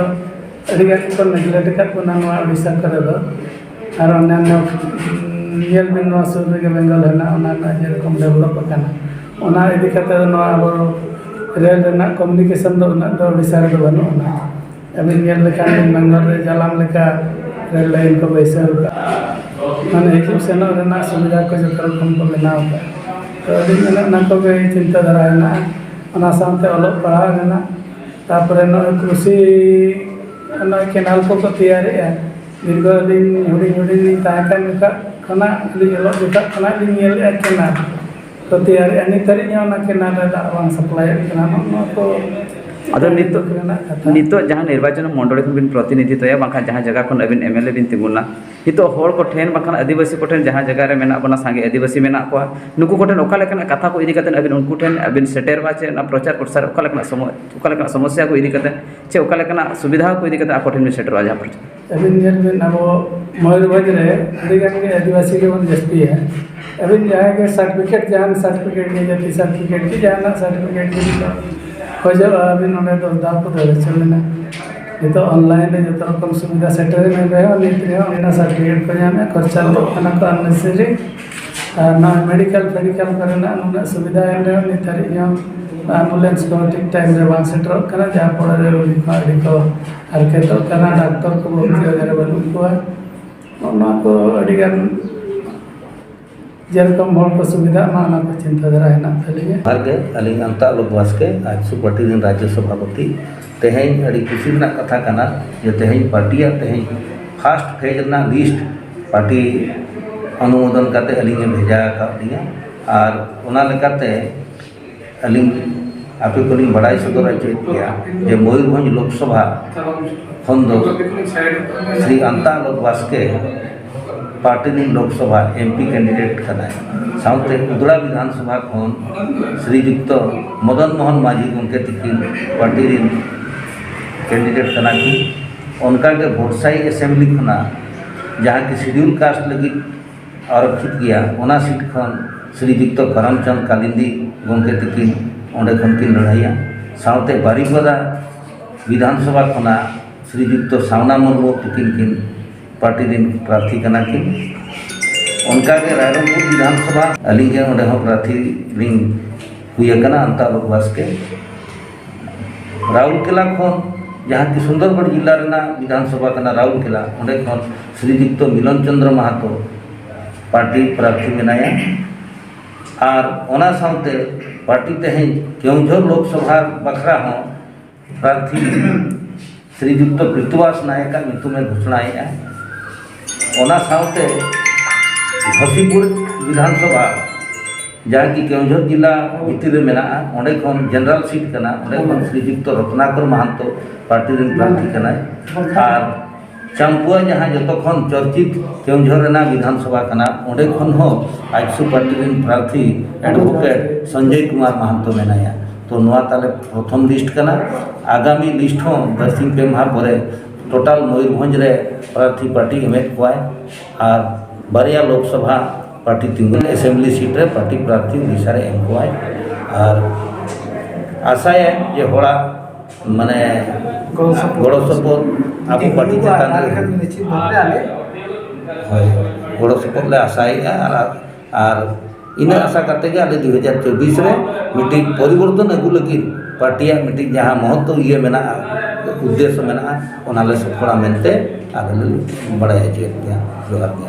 ᱟᱹᱰᱤ ᱜᱟᱱ ᱠᱚ ᱱᱮᱜᱽᱞᱮᱠᱴ ᱟᱠᱟᱫ ᱵᱚᱱᱟ ᱱᱚᱣᱟ ᱳᱰᱤᱥᱟ ᱠᱚᱨᱮ ᱫᱚ᱾ ᱟᱨ ᱚᱱᱟᱱᱚ, ᱧᱮᱞ ᱵᱤᱱ ᱱᱚᱣᱟ ᱥᱩᱨ ᱨᱮᱜᱮ ᱵᱮᱝᱜᱚᱞ ᱦᱮᱱᱟᱜᱼᱟ, ᱚᱱᱟ ᱨᱮᱱᱟᱜ ᱡᱮᱨᱚᱠᱚᱢ ᱰᱮᱵᱷᱞᱚᱯ ᱟᱠᱟᱱᱟ, ᱚᱱᱟ ᱤᱫᱤ ᱠᱟᱛᱮ ᱫᱚ ᱱᱚᱣᱟ ᱟᱵᱚ ᱨᱮᱞ ᱨᱮᱱᱟᱜ ᱠᱚᱢᱤᱭᱩᱱᱤᱠᱮᱥᱚᱱ ᱫᱚ ᱩᱱᱟᱹᱜ ᱫᱚ ᱳᱰᱤᱥᱟ ᱨᱮᱫᱚ ᱵᱟᱹᱱᱩᱜ ᱟᱱᱟ᱾ ᱟᱹᱵᱤᱱ ᱧᱮᱞ ᱞᱮᱠᱷᱟᱱ ᱵᱤᱱ ᱵᱮᱝᱜᱚᱞ ᱨᱮ ᱡᱟᱞᱟᱢ ᱞᱮᱠᱟ ᱨᱮᱞ ᱞᱟᱭᱤᱱ ᱠᱚ ᱵᱟᱹᱭᱥᱟᱹᱣ ᱟᱠᱟᱫᱼᱟ, ᱢᱟᱱᱮ ᱦᱤᱡᱩᱜ ᱥᱮᱱᱚᱜ ᱨᱮᱱᱟᱜ ᱥᱩᱵᱤᱫᱷᱟ ᱠᱚ ᱡᱚᱛᱚ ᱨᱚᱠᱚᱢ ᱠᱚ ᱵᱮᱱᱟᱣ ᱟᱠᱟᱫᱼᱟ᱾ ᱛᱚ ᱟᱹᱞᱤᱧ ᱚᱱᱮ ᱚᱱᱟ ᱠᱚᱜᱮ ᱪᱤᱱᱛᱟᱹ ᱫᱷᱟᱨᱟ ᱦᱮᱱᱟᱜᱼᱟ, ᱚᱱᱟ ᱥᱟᱶᱛᱮ ᱚᱞᱚᱜ ᱯᱟᱲᱦᱟᱣ ᱨᱮᱱᱟᱜ, ᱛᱟᱨᱯᱚᱨᱮ ᱱᱚᱜᱼᱚᱭ ᱠᱨᱤᱥᱤ, ᱱᱚᱜᱼᱚᱭ ᱠᱮᱱᱟᱞ ᱠᱚᱠᱚ ᱛᱮᱭᱟᱨᱮᱜᱼᱟ᱾ ᱫᱤᱨᱜᱷᱚ ᱟᱹᱞᱤᱧ ᱦᱩᱰᱤᱧ ᱦᱩᱰᱤᱧ ᱞᱤᱧ ᱛᱟᱦᱮᱸ ᱠᱟᱱ ᱡᱚᱠᱷᱚᱱ ᱠᱷᱚᱱᱟᱜ, ᱟᱹᱞᱤᱧ ᱚᱞᱚᱜ ᱡᱚᱠᱷᱚᱱ ᱠᱷᱚᱱᱟᱜ ᱞᱤᱧ ᱧᱮᱞᱮᱜᱼᱟ ᱠᱮᱱᱟᱞ ᱠᱚ ᱛᱮᱭᱟᱨᱮᱜᱼᱟ᱾ ᱱᱤᱛ ᱫᱷᱟᱹᱨᱤᱡ ᱦᱚᱸ ᱚᱱᱟ ᱠᱮᱱᱟᱞ ᱨᱮ ᱫᱟᱜ ᱵᱟᱝ ᱥᱟᱯᱞᱟᱭᱚᱜ ᱠᱟᱱᱟ᱾ ᱱᱚᱜᱼᱚ ᱱᱚᱣᱟ ᱠᱚ ᱟᱫᱚ ᱟᱹᱰᱤ ᱱᱤᱛᱚᱜ, ᱫᱩᱠ ᱨᱮᱱᱟᱜ ᱠᱟᱛᱷᱟ᱾ ᱱᱤᱛᱚᱜ ᱡᱟᱦᱟᱸ ᱱᱤᱨᱵᱟᱪᱚᱱ ᱢᱚᱱᱰᱚᱞᱤ ᱠᱷᱚᱱ ᱵᱤᱱ ᱯᱨᱚᱛᱤᱱᱤᱫᱷᱤᱛᱚᱭᱟ, ᱵᱟᱝᱠᱷᱟᱱ ᱡᱟᱦᱟᱸ ᱡᱟᱭᱜᱟ ᱠᱷᱚᱱ ᱟᱹᱵᱤᱱ ᱮᱢ ᱮᱞ ᱮ ᱵᱤᱱ ᱛᱤᱸᱜᱩᱱᱟ, ᱱᱤᱛᱚᱜ ᱦᱚᱲ ᱠᱚᱴᱷᱮᱱ ᱵᱟᱝᱠᱷᱟᱱ ᱟᱹᱫᱤᱵᱟᱹᱥᱤ ᱠᱚᱴᱷᱮᱱ, ᱡᱟᱦᱟᱸ ᱡᱟᱭᱜᱟ ᱨᱮ ᱢᱮᱱᱟᱜ ᱵᱚᱱᱟ, ᱥᱟᱸᱜᱮ ᱟᱹᱫᱤᱵᱟᱹᱥᱤ ᱢᱮᱱᱟᱜ ᱠᱚᱣᱟ, ᱱᱩᱠᱩ ᱠᱚᱴᱷᱮᱱ ᱚᱠᱟ ᱞᱮᱠᱟᱱᱟᱜ ᱠᱟᱛᱷᱟ ᱠᱚ ᱤᱫᱤ ᱠᱟᱛᱮ ᱟᱹᱵᱤᱱ ᱩᱱᱠᱩ ᱴᱷᱮᱱ ᱟᱹᱵᱤᱱ ᱥᱮᱴᱮᱨᱚᱜᱼᱟ, ᱪᱮ ᱚᱱᱟ ᱯᱨᱚᱪᱟᱨ ᱯᱨᱚᱥᱟᱨ ᱚᱠᱟ ᱞᱮᱠᱟᱱᱟᱜ ᱥᱚᱢᱚᱭ, ᱚᱠᱟ ᱞᱮᱠᱟᱱᱟᱜ ᱥᱚᱢᱚᱥᱥᱟ ᱠᱚ ᱤᱫᱤ ᱠᱟᱛᱮ, ᱪᱮ ᱚᱠᱟ ᱞᱮᱠᱟᱱᱟᱜ ᱥᱩᱵᱤᱫᱷᱟ ᱠᱚ ᱤᱫᱤ ᱠᱟᱛᱮ ᱟᱠᱚ ᱴᱷᱮᱱ ᱵᱤᱱ ᱥᱮᱴᱮᱨᱚᱜᱼᱟ ᱡᱟᱦᱟᱸ ᱯᱨᱚᱪᱟᱨ? ᱟᱹᱵᱤᱱ ᱧᱮᱞ ᱵᱤᱱ, ᱟᱵᱚ ᱢᱚᱭᱩᱨᱵᱷᱚᱸᱡᱽ ᱨᱮ ᱟᱹᱰᱤ ᱜᱟᱱ ᱜᱮ ᱟᱹᱫᱤᱵᱟᱹᱥᱤ ᱜᱮᱵᱚᱱ ᱡᱟᱹᱥᱛᱤᱭᱟ᱾ ᱟᱹᱵᱤᱱ ᱡᱟᱦᱟᱸᱭ ᱜᱮ ᱥᱟᱨᱴᱤᱯᱷᱤᱠᱮᱴ, ᱡᱟᱦᱟᱱ ᱥᱟᱨᱴᱤᱯᱷᱤᱠᱮᱴ ᱜᱮ, ᱡᱟᱹᱛᱤ ᱥᱟᱨᱴᱤᱯᱷᱤᱠᱮᱴ ᱜᱮ, ᱡᱟᱦᱟᱱᱟᱜ ᱥᱟᱨᱴᱤᱯᱷᱤᱠᱮᱴ ᱜᱮ ᱡᱩᱫᱤ ᱠᱷᱚᱡᱚᱜᱼᱟ, ᱟᱹᱵᱤᱱ ᱚᱸᱰᱮ ᱫᱚ ᱫᱟᱣ ᱠᱚ ᱫᱟᱲᱮ ᱦᱚᱪᱚ ᱵᱤᱱᱟ᱾ ᱱᱤᱛᱚᱜ ᱚᱱᱞᱟᱭᱤᱱ ᱨᱮ ᱡᱚᱛᱚ ᱨᱚᱠᱚᱢ ᱥᱩᱵᱤᱫᱷᱟ ᱥᱮᱴᱮᱨ ᱮᱱ ᱨᱮᱦᱚᱸ, ᱱᱤᱛ ᱨᱮᱦᱚᱸ ᱚᱱᱟ ᱥᱟᱨᱴᱤᱯᱷᱤᱠᱮᱴ ᱠᱚ ᱧᱟᱢᱮᱫᱼᱟ, ᱠᱷᱚᱨᱪᱟ ᱞᱮᱠᱚ ᱠᱟᱱᱟ ᱠᱚ unnecessary᱾ ᱟᱨ ᱱᱚᱣᱟ ᱢᱮᱰᱤᱠᱮᱞ ᱯᱷᱮᱰᱤᱠᱮᱞ ᱠᱚᱨᱮᱱᱟᱜ ᱱᱩᱱᱟᱹᱜ ᱥᱩᱵᱤᱫᱷᱟ ᱮᱱ ᱨᱮᱦᱚᱸ ᱱᱤᱛ ᱫᱷᱟᱹᱨᱤᱡ ᱦᱚᱸ ᱮᱢᱵᱩᱞᱮᱱᱥ ᱠᱚᱦᱚᱸ ᱴᱷᱤᱠ ᱴᱟᱭᱤᱢ ᱨᱮ ᱵᱟᱝ ᱥᱮᱴᱮᱨᱚᱜ ᱠᱟᱱᱟ, ᱡᱟᱦᱟᱸ ᱯᱚᱨᱮ ᱨᱮ ᱨᱩᱜᱤ ᱠᱚ ᱟᱹᱰᱤ ᱠᱚ ᱦᱟᱨᱠᱮᱛᱚᱜ ᱠᱟᱱᱟ, ᱰᱟᱠᱛᱚᱨ ᱠᱚ ᱵᱷᱚᱨᱛᱤ ᱡᱟᱭᱜᱟ ᱨᱮ ᱵᱟᱹᱱᱩᱜ ᱠᱚᱣᱟ᱾ ᱱᱚᱜᱼᱚ ᱱᱚᱣᱟ ᱠᱚ ᱟᱹᱰᱤᱜᱟᱱ ᱡᱮᱨᱚᱠᱚᱢ ᱦᱚᱲ ᱠᱚ ᱥᱩᱵᱤᱫᱷᱟᱜ ᱢᱟ, ᱚᱱᱟ ᱠᱚ ᱪᱤᱱᱛᱟᱹ ᱫᱷᱟᱨᱟ ᱦᱮᱱᱟᱜ ᱛᱟᱹᱞᱤᱧᱟ᱾ ᱡᱚᱦᱟᱨ ᱜᱮ, ᱟᱹᱞᱤᱧ ᱟᱱᱛᱟ ᱟᱞᱳᱠ ᱵᱟᱥᱠᱮ, ᱟᱡᱥᱩ ᱯᱟᱨᱴᱤ ᱨᱮᱱ ᱨᱟᱡᱽᱡᱚ ᱥᱚᱵᱷᱟᱯᱚᱛᱤ᱾ ᱛᱮᱦᱮᱧ ᱟᱹᱰᱤ ᱠᱩᱥᱤ ᱨᱮᱱᱟᱜ ᱠᱟᱛᱷᱟ ᱠᱟᱱᱟ ᱡᱮ ᱛᱮᱦᱮᱧ ᱯᱟᱨᱴᱤᱭᱟᱜ ᱛᱮᱦᱮᱧ ᱯᱷᱟᱥᱴ ᱯᱷᱮᱡᱽ ᱨᱮᱱᱟᱜ ᱞᱤᱥᱴ ᱯᱟᱨᱴᱤ ᱚᱱᱩᱢᱳᱫᱚᱱ ᱠᱟᱛᱮ ᱟᱹᱞᱤᱧᱮ ᱵᱷᱮᱡᱟ ᱟᱠᱟᱫ ᱞᱤᱧᱟ᱾ ᱟᱨ ᱚᱱᱟ ᱞᱮᱠᱟᱛᱮ ᱟᱹᱞᱤᱧ ᱟᱯᱮ ᱠᱚᱞᱤᱧ ᱵᱟᱲᱟᱭ ᱥᱚᱫᱚᱨ ᱦᱚᱪᱚᱭᱮᱫ ᱯᱮᱭᱟ ᱡᱮ ᱢᱚᱭᱩᱨᱵᱷᱚᱸᱡᱽ ᱞᱳᱠᱥᱚᱵᱷᱟ ᱠᱷᱚᱱ ᱫᱚ ᱥᱨᱤ ᱟᱱᱛᱟ ᱟᱞᱳᱠ ᱵᱟᱥᱠᱮ ᱯᱟᱨᱴᱤ ᱨᱤᱱ ᱞᱳᱠᱥᱚᱵᱷᱟ ᱮᱢᱯᱤ ᱠᱮᱱᱰᱤᱰᱮᱴ ᱠᱟᱱᱟᱭ᱾ ᱥᱟᱶᱛᱮ ᱩᱫᱽᱲᱟ ᱵᱤᱫᱷᱟᱱ ᱥᱚᱵᱷᱟ ᱠᱷᱚᱱ ᱥᱨᱤᱡᱩᱠᱛᱚ ᱢᱚᱫᱚᱱ ᱢᱳᱦᱚᱱ ᱢᱟᱹᱡᱷᱤ ᱜᱚᱢᱠᱮ ᱛᱤᱠᱤᱱ ᱯᱟᱨᱴᱤ ᱨᱤᱱ ᱠᱮᱱᱰᱤᱰᱮᱴ ᱠᱟᱱᱟ ᱠᱤᱱ᱾ ᱚᱱᱠᱟᱜᱮ ᱵᱚᱨᱥᱟᱭ ᱮᱥᱮᱢᱵᱞᱤ ᱠᱷᱚᱱᱟᱜ ᱡᱟᱦᱟᱸ ᱠᱤ ᱥᱤᱰᱤᱭᱩᱞ ᱠᱟᱥᱴ ᱞᱟᱹᱜᱤᱫ ᱟᱨᱚᱠᱠᱷᱤᱛ ᱜᱮᱭᱟ, ᱚᱱᱟ ᱥᱤᱴ ᱠᱷᱚᱱ ᱥᱨᱤᱡᱩᱠᱛᱚ ᱠᱟᱨᱟᱢᱪᱟᱸᱫᱽ ᱠᱟᱞᱤᱱᱫᱤ ᱜᱚᱢᱠᱮ ᱛᱤᱠᱤᱱ ᱚᱸᱰᱮ ᱠᱷᱚᱱ ᱠᱤᱱ ᱞᱟᱹᱲᱦᱟᱹᱭᱟ᱾ ᱥᱟᱶᱛᱮ ᱵᱟᱨᱤᱯᱟᱫᱟ ᱵᱤᱫᱷᱟᱱ ᱥᱚᱵᱷᱟ ᱠᱷᱚᱱᱟᱜ ᱥᱨᱤᱡᱩᱠᱛᱚ ᱥᱟᱣᱱᱟ ᱢᱩᱨᱢᱩ ᱛᱤᱠᱤᱱ ᱠᱤᱱ ᱯᱟᱨᱴᱤ ᱨᱤᱱ ᱯᱨᱟᱨᱛᱷᱤ ᱠᱟᱱᱟ ᱠᱤᱱ᱾ ᱚᱱᱠᱟᱜᱮ ᱨᱟᱭᱨᱚᱝᱯᱩᱨ ᱵᱤᱫᱷᱟᱱ ᱥᱚᱵᱷᱟ ᱟᱹᱞᱤᱧ ᱜᱮ ᱚᱸᱰᱮ ᱦᱚᱸ ᱯᱨᱟᱨᱛᱷᱤ ᱞᱤᱧ ᱦᱩᱭ ᱟᱠᱟᱱᱟ, ᱟᱱᱛᱟ ᱟᱞᱳᱠ ᱵᱟᱥᱠᱮ᱾ ᱨᱟᱩᱨᱠᱮᱞᱟ ᱠᱷᱚᱱ, ᱡᱟᱦᱟᱸ ᱠᱤ ᱥᱩᱱᱫᱚᱨᱜᱚᱲ ᱡᱤᱞᱟ ᱨᱮᱱᱟᱜ ᱵᱤᱫᱷᱟᱱ ᱥᱚᱵᱷᱟ ᱠᱟᱱᱟ ᱨᱟᱩᱨᱠᱮᱞᱟ, ᱚᱸᱰᱮ ᱠᱷᱚᱱ ᱥᱨᱤᱡᱩᱠᱛᱚ ᱢᱤᱞᱚᱱ ᱪᱚᱸᱫᱽᱨᱚ ᱢᱟᱦᱟᱛᱚ ᱯᱟᱨᱴᱤ ᱯᱨᱟᱨᱛᱷᱤ ᱢᱮᱱᱟᱭᱟ᱾ ᱟᱨ ᱚᱱᱟ ᱥᱟᱶᱛᱮ ᱯᱟᱨᱴᱤ ᱛᱮᱦᱮᱧ ᱠᱮᱣᱡᱷᱚᱨ ᱞᱳᱠᱥᱚᱵᱷᱟ ᱵᱟᱠᱷᱨᱟ ᱦᱚᱸ ᱯᱨᱟᱨᱛᱷᱤ ᱥᱨᱤᱡᱩᱠᱛᱚ ᱯᱨᱤᱛᱩᱵᱟᱥ ᱱᱟᱭᱮᱠᱟᱜ ᱧᱩᱛᱩᱢᱮ ᱜᱷᱳᱥᱚᱱᱟᱭᱮᱫᱼᱟ᱾ ᱚᱱᱟ ᱥᱟᱶᱛᱮ ᱜᱷᱚᱥᱤᱯᱩᱨ ᱵᱤᱫᱷᱟᱱ ᱥᱚᱵᱷᱟ, ᱡᱟᱦᱟᱸ ᱠᱤ ᱠᱮᱣᱡᱷᱚᱨ ᱡᱤᱞᱟ ᱵᱷᱤᱛᱤᱨ ᱨᱮ ᱢᱮᱱᱟᱜᱼᱟ, ᱚᱸᱰᱮ ᱠᱷᱚᱱ ᱡᱮᱱᱟᱨᱟᱞ ᱥᱤᱴ ᱠᱟᱱᱟ, ᱚᱸᱰᱮ ᱠᱷᱚᱱ ᱥᱨᱤᱡᱩᱠᱛᱚ ᱨᱚᱛᱱᱟᱠᱚᱨ ᱢᱟᱦᱟᱱᱛᱚ ᱯᱟᱨᱴᱤ ᱨᱮᱱ ᱯᱨᱟᱨᱛᱷᱤ ᱠᱟᱱᱟᱭ᱾ ᱟᱨ ᱪᱟᱢᱯᱩᱣᱟ, ᱡᱟᱦᱟᱸ ᱡᱚᱛᱚ ᱠᱷᱚᱱ ᱪᱚᱨᱪᱤᱛ ᱠᱮᱣᱡᱷᱚᱨ ᱨᱮᱱᱟᱜ ᱵᱤᱫᱷᱟᱱ ᱥᱚᱵᱷᱟ ᱠᱟᱱᱟ, ᱚᱸᱰᱮ ᱠᱷᱚᱱ ᱦᱚᱸ ᱟᱡᱥᱩ ᱯᱟᱨᱴᱤ ᱨᱮᱱ ᱯᱨᱟᱨᱛᱷᱤ ᱮᱰᱵᱷᱳᱠᱮᱴ ᱥᱚᱧᱡᱚᱭ ᱠᱩᱢᱟᱨ ᱢᱟᱦᱟᱱᱛᱚ ᱢᱮᱱᱟᱭᱟ᱾ ᱛᱚ ᱱᱚᱣᱟ ᱛᱟᱞᱮ ᱯᱨᱚᱛᱷᱚᱢ ᱞᱤᱥᱴ ᱠᱟᱱᱟ᱾ ᱟᱜᱟᱢᱤ ᱞᱤᱥᱴ ᱦᱚᱸ ᱵᱟᱨᱥᱤᱧ ᱯᱮ ᱢᱟᱦᱟ ᱯᱚᱨᱮ ᱴᱳᱴᱟᱞ ᱢᱚᱭᱩᱨᱵᱷᱚᱸᱡᱽ ᱨᱮ ᱯᱨᱟᱨᱛᱷᱤ ᱯᱟᱨᱴᱤ ᱮᱢᱮᱫ ᱠᱚᱣᱟᱭ ᱟᱨ ᱵᱟᱨᱭᱟ ᱞᱳᱠᱥᱚᱵᱷᱟ ᱯᱟᱨᱴᱤ ᱛᱤᱸᱜᱩ ᱮᱥᱮᱢᱵᱞᱤ ᱥᱤᱴ ᱨᱮ ᱯᱟᱨᱴᱤ ᱯᱨᱟᱨᱛᱷᱤ ᱩᱲᱤᱥᱥᱟ ᱨᱮ ᱮᱢ ᱠᱚᱣᱟᱭ᱾ ᱟᱨ ᱟᱥᱟᱭᱟᱭ ᱡᱮ ᱦᱚᱲᱟᱜ ᱢᱟᱱᱮ ᱜᱚᱲᱚ ᱥᱚᱯᱚᱦᱚᱫ᱾ ᱜᱚᱲᱚ ᱥᱚᱯᱚᱦᱚᱫ ᱟᱵᱚ ᱯᱟᱨᱴᱤ ᱪᱮᱛᱟᱱ ᱨᱮ ᱱᱤᱥᱪᱤᱛ ᱵᱷᱟᱵᱽ ᱨᱮ ᱟᱞᱮ ᱦᱳᱭ, ᱜᱚᱲᱚ ᱥᱚᱯᱚᱦᱚᱫ ᱞᱮ ᱟᱥᱟᱭᱮᱫᱼᱟ᱾ ᱟᱨ, ᱟᱨ ᱤᱱᱟᱹ ᱟᱥᱟ ᱠᱟᱛᱮ ᱜᱮ ᱟᱞᱮ ᱫᱩ ᱦᱟᱡᱟᱨ ᱪᱚᱵᱵᱤᱥ ᱨᱮ ᱢᱤᱫᱴᱤᱡ ᱯᱚᱨᱤᱵᱚᱨᱛᱚᱱ ᱟᱹᱜᱩ ᱞᱟᱹᱜᱤᱫ ᱯᱟᱨᱴᱤᱭᱟᱜ ᱢᱤᱫᱴᱤᱡ ᱡᱟᱦᱟᱸ ᱢᱚᱦᱚᱛᱛᱚ ᱤᱭᱟᱹ ᱢᱮᱱᱟᱜᱼᱟ, ᱩᱫᱽᱫᱮᱥᱥᱚ ᱢᱮᱱᱟᱜᱼᱟ, ᱚᱱᱟ ᱞᱮ ᱥᱟᱯᱲᱟᱣ ᱢᱮᱱᱛᱮ ᱟᱞᱮ ᱞᱮ ᱵᱟᱲᱟᱭ ᱦᱚᱪᱚᱭᱮᱫ ᱯᱮᱭᱟ᱾ ᱡᱚᱦᱟᱨ ᱜᱮ᱾